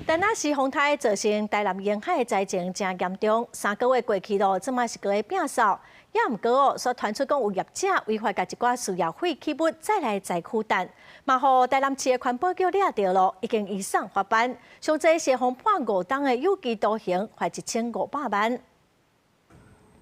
但那是風颱造成台南沿海的災情誠嚴重，3個月過去咯，這馬是閣咧變數。也毋過哦，所傳出講有業者違法共一寡事業廢棄物載來災區擲，嘛予台南市的環保局掠著咯，已經移送法辦。上濟是予判5冬的有期徒刑，罰1500萬。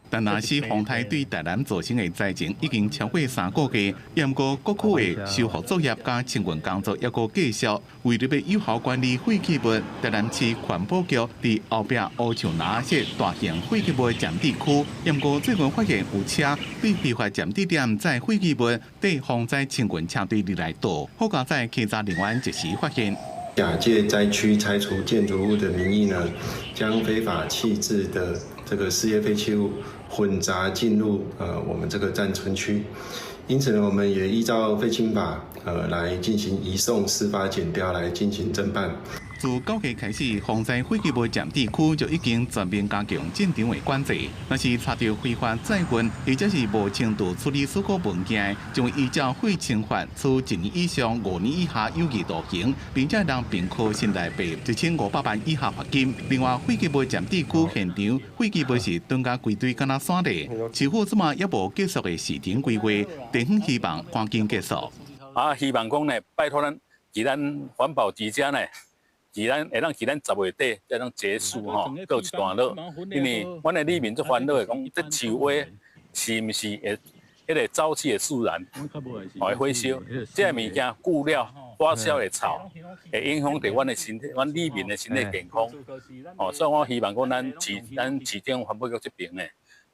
但若是風颱對台南造成的災情已經超過3個月，毋過各區的修復作業佮清運工作猶閣繼續。為著欲有效管理廢棄物，台南市環保局佇後壁烏樹林設大型廢棄物暫置區。毋過最近發現有車對非法暫置點載廢棄物，綴防災清運車隊入來倒，好佳哉稽查人員及時發現。假借災區拆除建築物的名義呢，將非法棄置的這個事業廢棄物混雜進入我們這個暫存區，因此呢，我們也依照廢清法來進行移送司法檢調來進行偵辦。自9月開始，防災廢棄物暫置區就已經全面加強進場的管制。若是查著非法載運，或者是無程度處理事故物件，將會依照廢清法處1年以上5年以下有期徒刑，並且通併科新台幣1500萬以下罰金。另外，廢棄物暫置區現場廢棄物是囤共規堆敢若山咧，市府這馬猶無結束的市場規劃，地方希望趕緊結束。啊，希望講呢，拜託咱，佇咱環保局遮呢。佇咱會當佇咱10月底才通結束吼，告一段落。因為阮的里民足煩惱的講，這樹蛙是毋是會彼個沼氣會自燃，會火燒？這个物件久了發酵會臭，會影響著阮的身體，阮里民的身體健康。哦，所以我希望講咱市長環保局這爿呢，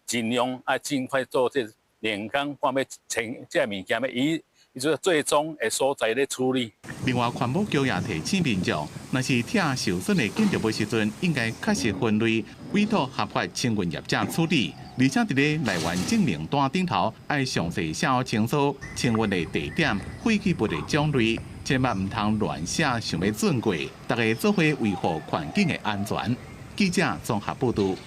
盡量愛盡快做這年工，看欲清這个物件欲以。伊說最終的所在咧處理。另外，環保局也提醒民眾，若是拆受損的建築物時陣，應該確實分類，委託合法清運業者處理。而且佇咧來源證明單頂頭，愛詳細寫好清楚清運的地點、廢棄物的種類，千萬毋通亂寫，想欲轉過。大家做伙維護環境的安全。記者綜合報導。